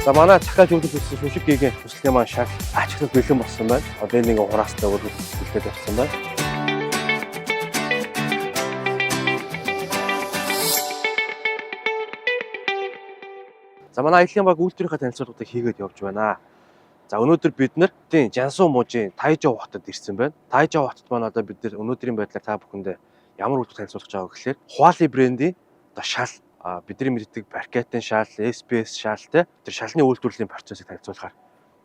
За, манай захиалж үйлдвэрлэсэн шүншиг гигийн төслийн маань шал ачаглал бэлэн болсон байна. Одоо энэ нэг хураастай өргөдөлтэй явсан байна. За, манай аяллаа баг үйлдвэрийнхээ танилцуулгуудыг хийгээд явж байна. За, өнөөдөр бид нар тийм Жансуу мужийн Тайжоо хотод ирсэн байна. Тайжоо хотод маань одоо бид нар өнөөдрийн байдлаар та бүхэндээ ямар үйлдвэр танилцуулах гэж байгаа гэхээр Хуали брендийн одоо шал, бидний мэддэг паркетын шал, SPS шал те, тэр шалны үйлдвэрлэлийн процессыг танилцуулахаар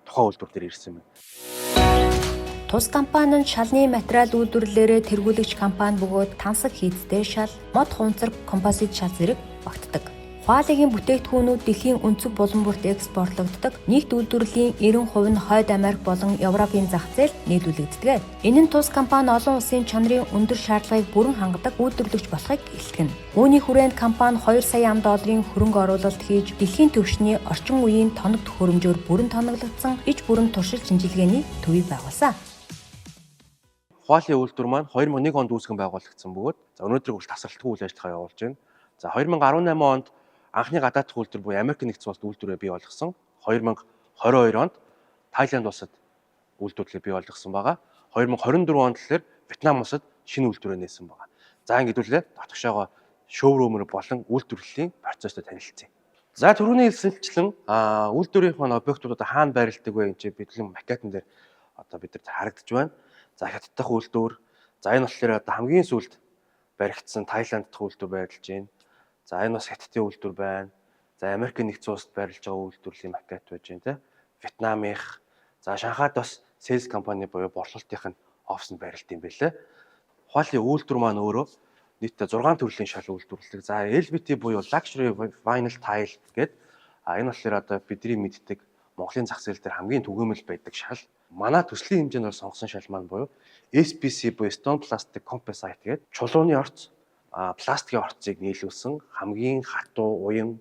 тухайн үйлдвэр дээр ирсэн байна. Тус компани нь шалны материал үйлдвэрлэлээрээ тэргүүлэгч компани бөгөөд тансаг хийцтэй шал, мод хунцар, композит шал зэрэг багтдаг. Хуалигийн бүтээгдэхүүнүүд дэлхийн өнцөг булан бүрт экспортлогддог. Нийт үйлдвэрлэлийн 90% нь Хойд Америк болон Европын зах зээлд нийлүүлэгддэг. Энэ нь тус компани олон улсын чанарын өндөр шаардлагыг бүрэн хангадаг үйлдвэрлэгч болохыг илтгэнэ. Үүний хүрээнд компани 2 сая ам долларын хөрөнгө оруулалт хийж дэлхийн түвшний орчин үеийн тоног төхөөрөмжөөр бүрэн тоноглогдсон иж бүрэн туршил шинжилгээний төвийг байгуулсан. Хуалын үйлдвэр маань 2001 онд үүсгэн байгуулагдсан бөгөөд за өнөөдөр хүртэл тасралтгүй үйл ажиллагаа явуулж байна. За, 2018 онд анхны гадаадх үйлдвэр буюу Америк нэгдсэн улсад үйлдвэрээ бий болгосон. 2022 онд Тайланд улсад үйлдвэрлэлээ бий болгосон байгаа. 2024 онд болохоор Вьетнам улсад шинэ үйлдвэрээ нээсэн байгаа. За, ингээд хэдүүлээ дотгошоогоо шоурумэр болон үйлдвэрлэлийн процесстой танилцъя. За, түрүүний хэлсэнчлэн үйлдвэрийн маань объектууд одоо хаана байрладаг вэ гэж бидний макетан дээр одоо бид нар харагдаж байна. За, хятаддах үйлдвэр, за энэ болохоор одоо хамгийн сүүлд баригдсан Таиланд дахь үйлдвэр байрлаж байна. За, энэ бас хятадын үйлдвэр байна. За, Америкийн нэгдсэн улсад байрлаж байгаа үйлдвэрлэлийн макет байж байна те. Вьетнамынх, за Шанхайд бас sales компани буюу борлуулалтын офис нь байрлалт юм байлээ. Хуалын үйлдвэр маань өөрөө нийтдээ 6 төрлийн шал үйлдвэрлэдэг. За, LVT буюу Luxury Vinyl Tile гэдэг, энэ болохоор одоо бидний мэддэг Монголын зах зээл дээр хамгийн түгээмэл байдаг шал. Манай төслийн хэмжээнд бол сонгосон шал маань буюу SPC буюу Stone Plastic Composite гэдэг чулууны орц, пластикийн орцыг нийлүүлсэн хамгийн хатуу, уян,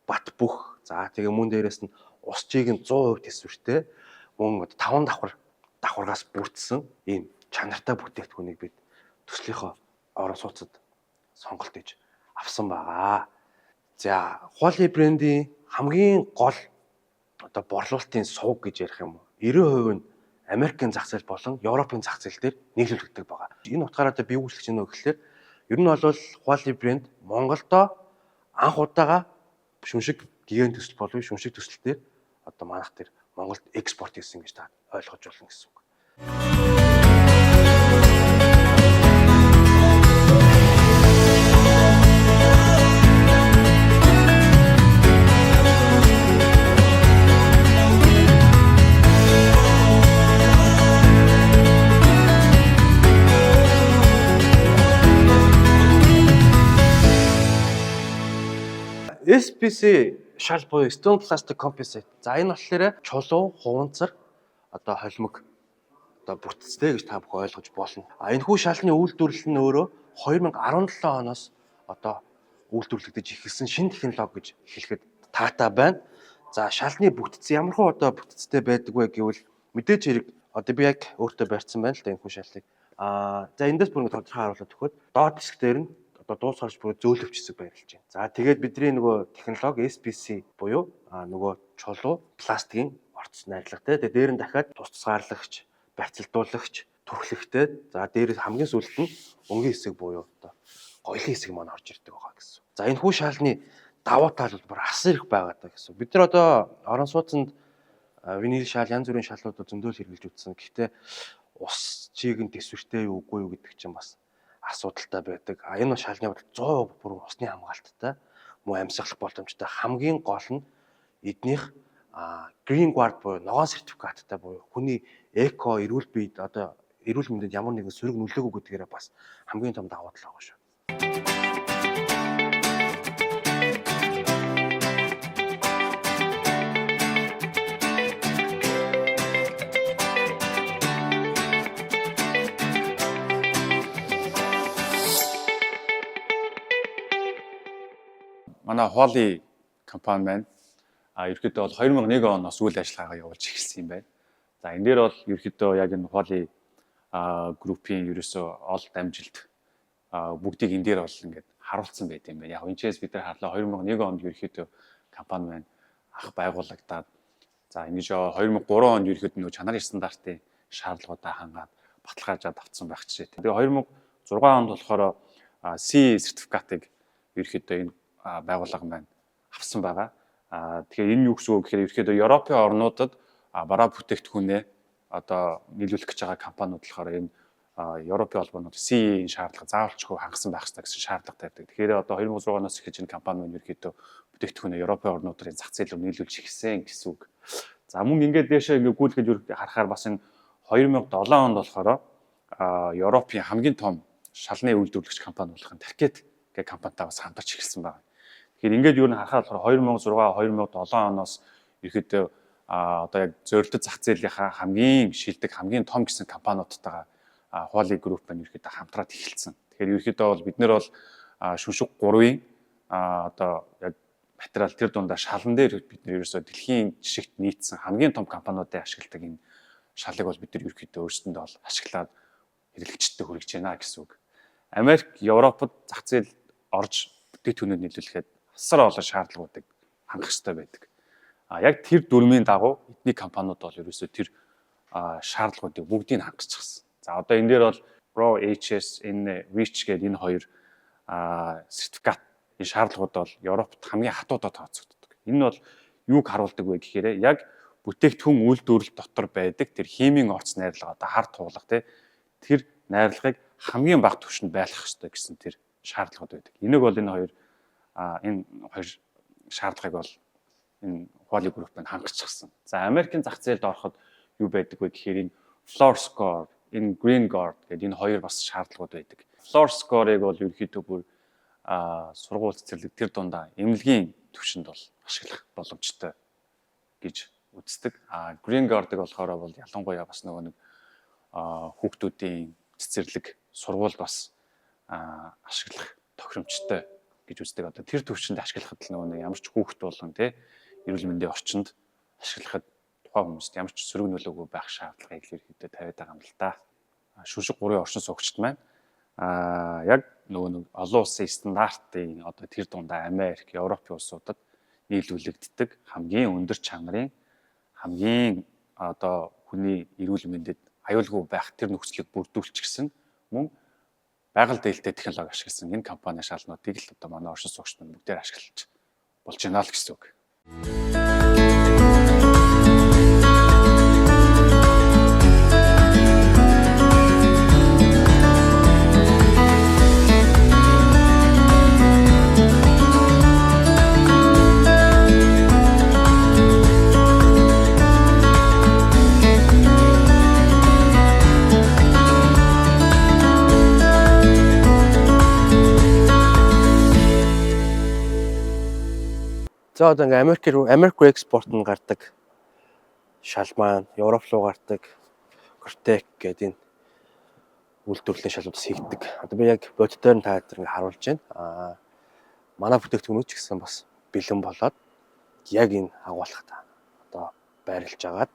бат бөх. За, тэгээ мөн дээрээс нь ус чийг нь 100% тэсвэртэй, мөн 5 давхар давхаргаас бүрдсэн ийм чанартай бүтээгдэхүүнийг бид төслийнхөө орон сууцад сонголт хийж авсан байгаа. За, Хуали брендийн хамгийн гол одоо борлуулалтын сувг гэж ярих юм уу? 90% нь Америкийн зах зээл болон Европын зах зээл дээр нийлүүлэгддэг байгаа. Энэ утгаараа одоо би юу хэлж байна вэ гэхлээр ер нь бол Хуали брэнд Монголдо анх удаага шүншиг гэгээн төсөл болов шүншиг төсөл дээр одоо манайх дээр Монголд экспорт хийсэн гэж та ойлгож байна гэсэн үг. SPC шал буюу Stone Plastic Composite. За, энэ болохоор чулуу, хуванцар, одоо холимог одоо бүтцтэй гэж та бүхэн ойлгож болно. А энэхүү шалны үйлдвэрлэл нь өөрөө 2017 оноос одоо үйлдвэрлэгдэж эхэлсэн шинэ технологи гэж хэлэхэд таатай байна. За, шалны бүтц ямархуу одоо бүтцтэй байдаг вэ гэвэл мэдээж хэрэг одоо би яг өөртөө барьсан байна л да энэхүү шалыг. За, эндээс бүр ингэ тодорхой харуулаад өгөхөд доод хэсэг дээр нь одоо дуусгарч бүр зөөлөвч хэсэг байрлаж байна. За, тэгээд бидний нөгөө технологи SPC буюу нөгөө чулуу пластикийн орц найрлагатай. Тэгээд дээр нь дахиад тус тусгаарлагч, барьцалдуулагч, түрхлэгтэй. За, дээр хамгийн сүүлд нь өнгийн хэсэг буюу одоо гоёлын хэсэг маань орж ирдэг байгаа гэсэн. За, энэ хүү шалны давуу тал бол бүр асар их байгаа даа гэсэн. Бид нар одоо орон сууцнд винил шал, янз бүрийн шалууд зөндөл хэрэглэж үзсэн. Гэхдээ ус чиг нь төсвөртэй юу үгүй юу гэдэг чинь бас асуудалтай байдаг. А энэ шалны бодол 100% бүр усны хамгаалттай, мөн амьсгалах боломжтой. Хамгийн гол нь эднийх Green Guard буюу ногоон сертификаттай буюу хүний эко эрүүл биед одоо эрүүл мэндэд ямар нэгэн сөрөг нөлөөгөө гэдгээрээ бас хамгийн том давуу тал байгаа шүү. Манай Huali компани маань ерөнхийдөө бол 2001 оноос үйл ажиллагаагаа явуулж эхэлсэн юм байна. За, энэ дээр бол ерөнхийдөө яг энэ Huali группийн ерөөсөө олд амжилт бүгдийг энэ дээр бол ингээд харуулсан байт юм байна. Яг энэ чээс бид нар харлаа, 2001 онд ерөнхийдөө компани маань анх байгуулагдаад, за ингэж 2003 онд ерөөхдөө нөгөө чанарын стандартын шаардлагуудаа хангаад баталгаажаад авцсан байх жишээ. Тэгээ 2006 онд болохоор CE сертификатыг ерөөхдөө энэ байгууллага маань авсан байгаа. Тэгэхээр энэ юу гэсэн үг гэхээр ерөөхдөө Европын орнуудад бараа бүтээгдэхүүнээ одоо нийлүүлэх гэж байгаа компаниуд болохоор энэ Европын холбоонууд CE-ийн шаардлага заавалчгүй хангасан байх ёстой гэсэн шаардлага тавьдаг. Тэгэхээр одоо 2006 оноос эхэлж энэ компани маань ерөөхдөө бүтээгдэхүүнээ Европын орнуудын зах зээл рүү нийлүүлж эхэлсэн гэсэн үг. За мөн ингээд дээшээ ингээд гүйлгэж харахаар бас энэ 2007 онд болохоор Европын хамгийн том шалны үйлдвэрлэгч компани болох нь Tarkett гэх компанитай бас хамтарч эхэлсэн байна. Тэгэхээр ингээд юу н харахаар болохоор 2006, 2007 оноос ерөөхдөө одоо яг зорилттой зах зээлийнхаа хамгийн шилдэг, хамгийн том гэсэн компаниудтайгаа Huali Group маань ерөөхдөө хамтраад эхэлсэн. Тэгэхээр ерөөхдөө бол бид нэр бол шүншиг 3-ын одоо яг материал тэр дундаа шалан дээр бид нэр ерөөсөө дэлхийн жишгт нийцсэн хамгийн том компаниудын ашигладаг энэ шалыг бол бид нар ерөөхдөө өөрсдөндөө бол ашиглаад хэрэглэгчдэд хүргэж байна гэсэн үг. Америк, Европод зах зээл орж бүтээгдэхүүнүүд нийлүүлэхэд асар олон шаардлагуудыг хангах ёстой байдаг. А яг тэр дүрмийн дагуу эдний компаниуд бол ерөөсөө тэр шаардлагуудыг бүгдийг хангасчихсан. За одоо энэ дээр бол Pro HS, энэ REACH гэдэг энэ хоёр сертификат энэ шаардлагууд бол Европт хамгийн хатуудаа тооцогддог. Энэ нь бол юуг харуулдаг вэ гэхээр яг бүтээгдэхүүн үйлдвэрлэл дотор байдаг тэр химийн орц найрлага, одоо хар туулга тий, тэр найрлагыг хамгийн бага түвшинд байлгах ёстой гэсэн тэр шаардлагууд байдаг. Энийг бол энэ хоёр шаардлагыг бол энэ Huali Group маань хангасчихсан. За Америкийн зах зээлд ороход юу байдаг вэ гэхээр энэ Floor Score, энэ Green Guard гэдэг энэ хоёр бас шаардлагууд байдаг. Floor Score-ыг бол ерөнхийдөө бүр сургууль цэцэрлэг тэр дундаа эмнэлгийн түвшинд бол ашиглах боломжтой гэж үздэг. А Green Guard-ыг болохоор бол ялангуяа бас нөгөө нэг хүүхдүүдийн цэцэрлэг сургуульд бас ашиглах тохиромжтой гэж үздэг. Одоо тэр түвшинд ашиглахад л нөгөө нэг ямар ч хүүхд болон тий эрүүл мэндийн орчинд ашиглахад тухайн хүмүүст ямар ч сөрөг нөлөөгүй байх шаардлагыг л ерөнхийдөө тавиад байгаа юм л да. Шүншиг 3-ын оршин суугчид маань яг нөгөө нэг олон улсын стандартын одоо тэр дундаа Америк, Европын улсуудад нийлүүлэгддэг хамгийн өндөр чанарын хамгийн одоо хүний эрүүл мэндэд аюулгүй байх тэр нөхцөлийг бүрдүүлчихсэн мөн байгаль дээлтэй технологи ашигласан энэ компани шалнуудыг л одоо манай оршин суугчид бүгдээр ашиглаж болж байна л гэсэн үг. За одоо ингээ Америк руу экспорт нь гардаг шал маань, Европ руу гардаг Cortec гэдэг энэ үйлдвэрлэлийн шалуудаас хийгддэг. Одоо би яг боддоор нь та нар ингээ харуулж байна. Манай бүтээгдэхүүнүүд ч гэсэн бас бэлэн болоод яг энэ агуулгад одоо байрлаж агаад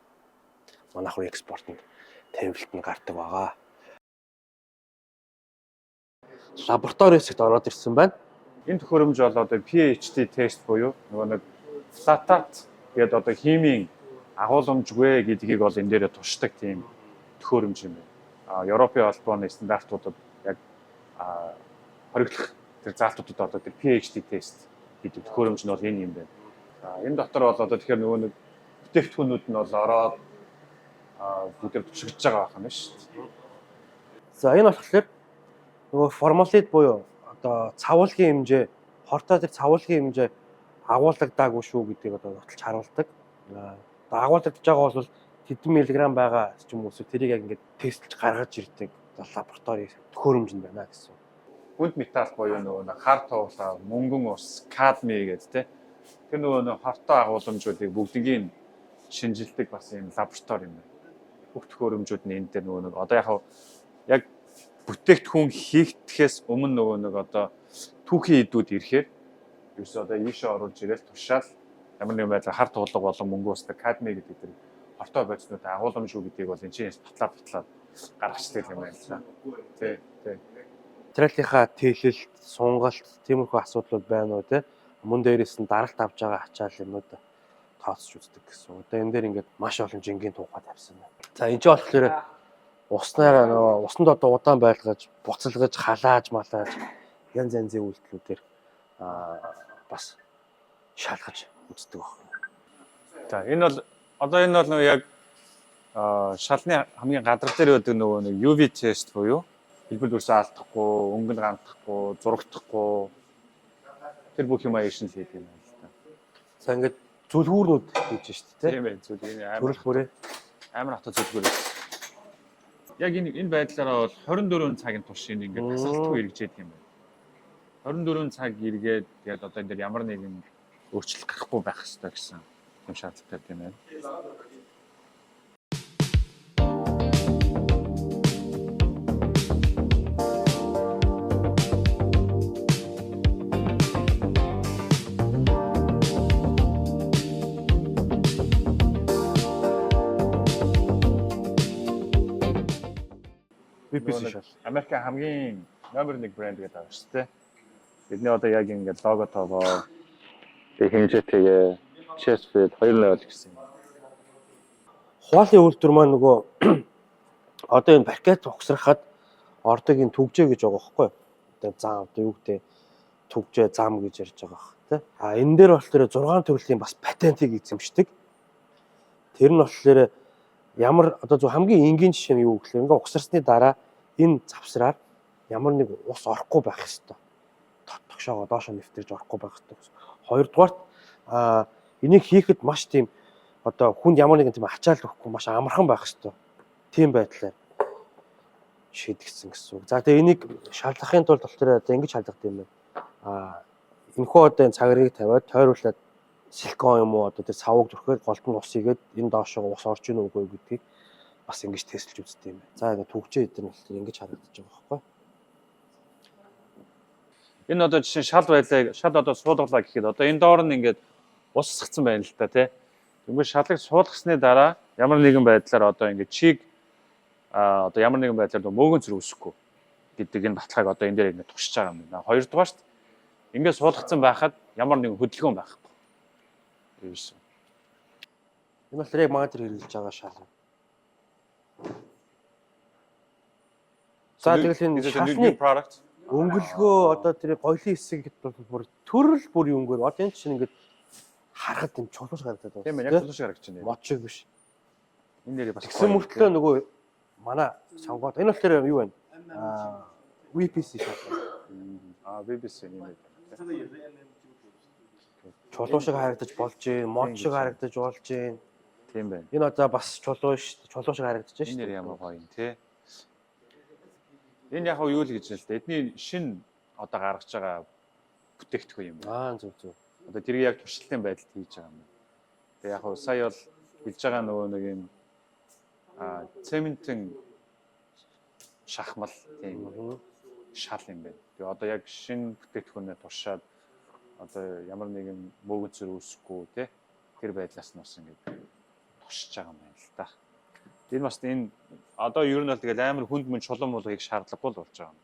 манайх руу экспортод тавилт нь гардаг байгаа. Лаборатори хэсэгт ороод ирсэн байна. Энэ төхөөрөмж бол одоо PhD тест буюу нөгөө нэг флатат гэдэг одоо химийн агуулмжгүй гэдгийг бол энэ дээрээ туршдаг тийм төхөөрөмж юм байна. Европын холбооны стандартуудад яг хориглох тэр заалтуудад одоо тэр PhD тест гэдэг төхөөрөмж нь бол энэ юм байна. Энэ дотор бол одоо тэгэхээр нөгөө нэг бүтээгдэхүүнүүд нь бол ороод бүгдээр туршигдж байгаа байх юм шүү дээ. За энэ болохоор нөгөө формалид буюу одоо цавуулгын хэмжээ, хортой тэр цавуулгын хэмжээ агуулгадаагүй шүү гэдгийг одоо нотолж харуулдаг. Одоо агуулгадж байгаа бол хэдэн миллиграмм байгаа ч юм уу тэрийг яг ингээд тестэлж гаргаж ирдэг лаборатори төхөөрөмж нь байна гэсэн. Хүнд металл буюу нөгөө нэг хар туулаа, мөнгөн ус, кадми гэдэг те. Тэр нөгөө нэг хортой агуулмжуудыг бүгднийг шинжилдэг бас юм лаборатори юм байна. Бүх төхөөрөмжүүд нь энэ дээр нөгөө нэг одоо яг бүтээгдэхүүн хийгдэхээс өмнө нөгөө нэг одоо түүхийн эдүүд ирэхээр ерөөсөө одоо ийшээ оруулж ирээл туршаал ямар нэгэн байдлаар хар туулга болон мөнгөн устай кадми гэдэг тэр хортой бодиснууд агуулмжгүй гэдгийг бол энэ чинь батлаад гаргацдаг юм байна л да. Тий, тий. Материалынхаа тэлэлт, сунгалт тиймэрхүү асуудлууд байна уу те? Мөн дээрээс нь даралт авч байгаа ачаал юмнууд тооцож үздэг гэсэн. Одоо энэ дээр ингээд маш олон жингийн туухай тавьсан байна. За энэ ч болохоор уснаараа нөгөө усанд одоо удаан байлгаж, буцалгаж, халааж, малааж янз янзын үйлдэлүүдээр бас шалгаж үздэг байна. За энэ бол одоо энэ бол нөгөө яг шалны хамгийн гадар дээр байдаг нөгөө нэг UV тест буюу хэлбэр дүрсээ алдахгүй, өнгө нь гамтахгүй, зурагдахгүй тэр бүх юм аяшин л хийдэг юм байна л та. За ингээд зүлгүүрнүүд хийж шít тэ. Тийм ээ зүйл энэ амар Төрөл бүрээ амар хата зүлгүүр. Яг энэ байдлаараа бол 24 цагийн турш энэ ингээд тасралтгүй эргэж яадаг юм байна. 24 цаг эргээд тэгээд одоо энэ дээр ямар нэгэн өөрчлөлт гарахгүй байх ёстой гэсэн юм шаардлагатай юм байна. VPC шал. Америкийн хамгийн номер 1 брэнд гэдэг байгаа шүү дээ. Бидний одоо яг ингээд лого тоогоо тэг хэмжээтэйгээ Chessfield 2.0 гэсэн юм. Хуалын үйлдвэр маань нөгөө одоо энэ паркет угсрахад ордог энэ түгжээ гэж байгаа байхгүй юу? Одоо зам одоо юу гэдэг түгжээ зам гэж ярьж байгаа бах тий. А энэ дээр болохоор 6 төрлийн бас патентыг эзэмшдэг. Тэр нь болохоор ямар одоо зөв хамгийн энгийн жишээ нь юу гэхээр ингээ угсарсны дараа энэ завсраар ямар нэг ус орохгүй байх ёстой. Тогшоогоо доошо нэвтэрж орохгүй байх ёстой. Хоёрдугаарт энийг хийхэд маш тийм одоо хүнд ямар нэгэн тийм ачаал өгөхгүй маш амархан байх ёстой. Тийм байдлаар шийдэгдсэн гэсэн үг. За тэгээ энийг шалгахын тулд болохоор одоо ингэж шалгадаг юм байна. Энэхүү одоо энэ цагрыг тавиад тойруулаад силикон юм уу одоо тэр савууг түрхэхэд голд нь ус игээд энэ доошоо ус орж ийн үгүй гэдгийг бас ингэж тестэлж үздэг юм байна. За ингэ түгжээ эдгээр нь болохоор ингэж харагдаж байгаа байхгүй. Энэ одоо жишээ нь шал байлаа, шал одоо суулгалаа гэхэд одоо энэ доор нь ингээд ус сагцсан байна л та тий. Тэгмээ шалыг суулгасны дараа ямар нэгэн байдлаар одоо ингээд чиг одоо ямар нэгэн байдлаар мөөгөн зүрх өсөхгүй гэдэг энэ баталгааг одоо энэ дээр ингээд туршиж байгаа юм байна. Хоёрдугаарт ингээд суулгацсан байхад ямар нэгэн хөдөлгөөн байхгүй. Ерөөсөн. Энэ болохоор яг манай тэр хэрэглэж байгаа шал. За тэгэл энэ шалны product өнгөлгөө одоо тэр гоёлын хэсэг гэхэд бол бүр төрөл бүрийн өнгөөр одоо энэ чинь ингээд харахад юм чулуу шиг харагдаад байна. Тийм ээ, яг чулуу шиг харагдаж байна. Мод шиг биш. Энэ нэрээ бас Тэгсэн мөртлөө нөгөө манай сонгоод энэ болохоор юу вэ? VPC шал. VPC юм байна. Чулуу шиг харагдаж болж гин, мод шиг харагдаж болж гин. Тийм байна. Энэ одоо бас чулуу ш, чулуу шиг харагдаж Энэ шин. нэр ямар гоё юм те. Энэ яг юу л гэж байна л да. Эдний шин одоо гаргаж байгаа бүтээгдэхүүн юм байна. Зөв зөв. Одоо тэрийг яг туршилтын байдалд хийж байгаа юм байна. Тэгээ яг хуу сая бол хэлж байгаа нөгөө нэг юм цементэн шахмал тийм шал юм байна. Тэгээ одоо яг шин бүтээгдэхүүнээ туршаад одоо ямар нэгэн мөөгөнцөр үүсэхгүй те тэр байдлаас нь бас ингээд туршиж байгаа юм байна л да. Энэ бас энэ одоо ер нь бол тэгэл амар хүнд мөн чулуун мулгыг шаардлагагүй л болж байгаа юм.